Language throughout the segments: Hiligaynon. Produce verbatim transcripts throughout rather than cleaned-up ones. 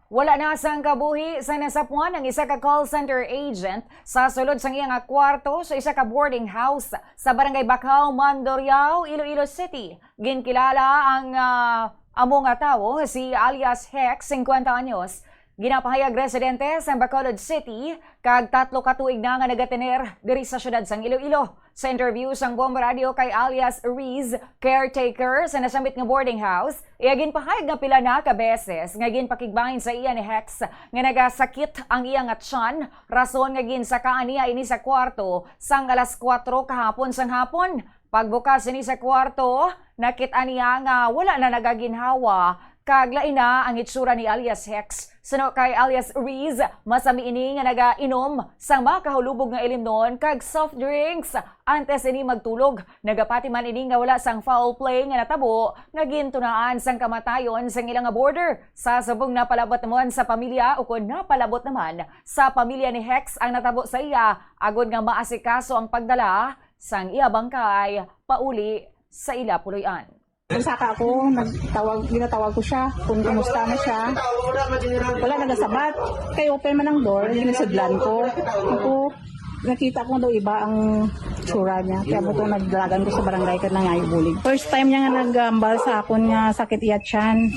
Wala na sang kabuhi sa nasapuan ang isa ka call center agent sa sulod sang iya nga kwarto sa isa ka boarding house sa Barangay Bacao, Mandurriao, Iloilo City. Ginkilala ang, ah, amo nga tawo nga si alias Hex, singkwenta anyos. Ginapahayag residente sa Bacolod City kag tatlo ka tuig na nga nagatener diri sa siyudad sang Iloilo. Sa interview sang Bombo Radio kay alias Riz, caretaker sa nasambit nga boarding house, iya ginpahayag nga pila na ka beses nga ginpakigbahin sa iya ni Hex nga nagasakit ang iya nga tiyan, rason nga ginsakaan niya ini sa kwarto sang alas kuwatro kahapon sang hapon. Pagbukas ini sa kwarto, nakit-an niya nga wala na nagaginhawa kag lain na ang itsura ni alias Hex. Suno kay alias Riz, masami ini nga nagainom sang makahulubog nga ilimnon kag soft drinks antes ini magtulog. Nagapati man ini nga wala sang foul play nga natabo nga gintunaan sang kamatayon sang ila nga boarder. Sa subong, napalabot naman sa pamilya, ukon napalabot naman sa pamilya ni Hex ang natabo sa iya, agod nga maasikaso ang pagdala sang iya bangkay pauli sa ila puloy-an. Nagsaka ako, nagtawag, ginatawag ko siya kung kumusta na siya. Wala nagasabat. Kay open man ang door, ginasudlan ko. Ako, nakita ko daw iba ang tsura niya. Kaya mo itong nagdalagan ko sa barangay ka nangayo bulig. First time niya nga nagambal sa akon nga sakit iya tiyan.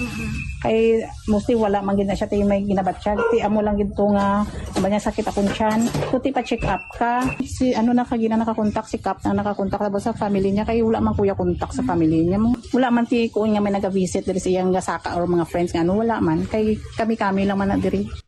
Kay mostly wala man gid na siya, ti may ginabatsyag. Ti amo lang gid to nga, ba niya sakit akong tiyan. Kuti pa check up ka. Si ano na kagina nakakontak, si Kap na nakakontak. Tapos sa family niya, kay wala man kuya kontak sa family niya. Wala man ti kuon nga may nagavisit diri sa iyang gasaka or mga friends nga ano, wala man. Kay kami-kami lang man na diri.